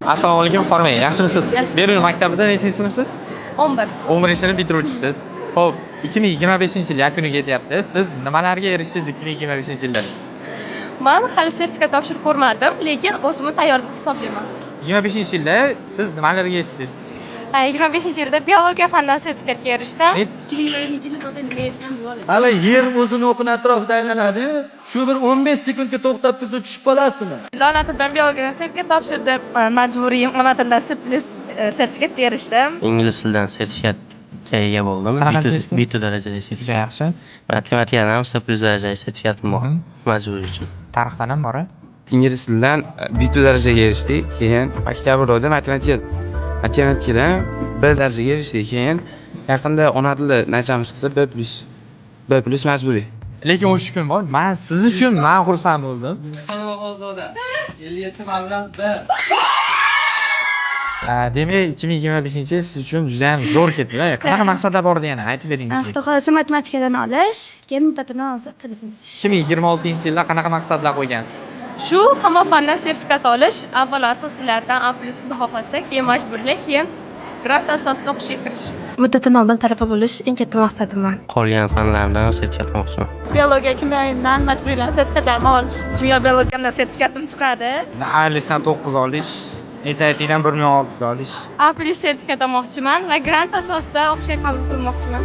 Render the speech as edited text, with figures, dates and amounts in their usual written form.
Assalomu alaykum, Farmay. Yaxshimisiz? Beruniy maktabida nechinchi sinfsiz? 11. 11-sinf bitiruvchisiz. Xo'p, 2025-yil yakuniga yetyapti. Siz nimalarga erishdingiz 2025-yilda? Man hali sertifikat topshirib ko'rmadim, lekin o'zimni tayyor deb hisoblayman. 25-yilda siz nimalarga erishdingiz? 25-yilda biologiya fanidan sertifikatga erishdim. Hali yer o'zini o'qini atrofida aylanadi. Shu bir 15 sekundga to'xtab tursa, tushib qolasizmi? Ona tilidan, biologiyadan sertifikat topshirdim. Majburiyim ona tilidan C plus sertifikatga erishdim. Ingliz tilidan sertifikatga ega bo'ldim. Qanaqa B2 sertifikat? B2 darajadagi Juda sertifikat. yaxshi. Matematikadan ham C plus darajadagi sertifikatim bor. Majburiy uchun. Tarixdan ham bor, a? Ingliz tilidan B2 darajaga erishdik. Keyin oktyabr oyida matematikadan B darajaga erishdik. Keyin yaqinda ona tili natijamiz chiqsa, B plus. B plus majburiy. Lekin o'sha kun bor, man siz uchun man xursand bo'ldim. 57 mablag' B. Demak, 2025-yil siz uchun juda ham zo'r ketdi-da. Qanaqa maqsadlar bor edi, yana aytib bering bizga. Xudo xohlasa, matematikadan olish, keyin muddatidan oldin til bilish. 2026-yilda qanaqa maqsadlar qo'ygansiz? Shu hamma fandan sertifikat olish, avvalo asosiylardan A plus, xudo xohlasa, keyin majburlik, keyin grant asosida o'qishga kirish. Muddatidan oldin talaba bo'lish eng katta maqsadim. Qolgan fanlardan ham sertifikat olmoqchiman. Biologiya, kimyoyimdan majburiylan sertifikatlarni olish. Kimyo, biologiyamdan sertifikatim chiqadi. IELTSdan 9 olish, SATdan 1600 olish. A plus sertifikat olmoqchiman va grant asosida o'qishga qabul qilmoqchiman.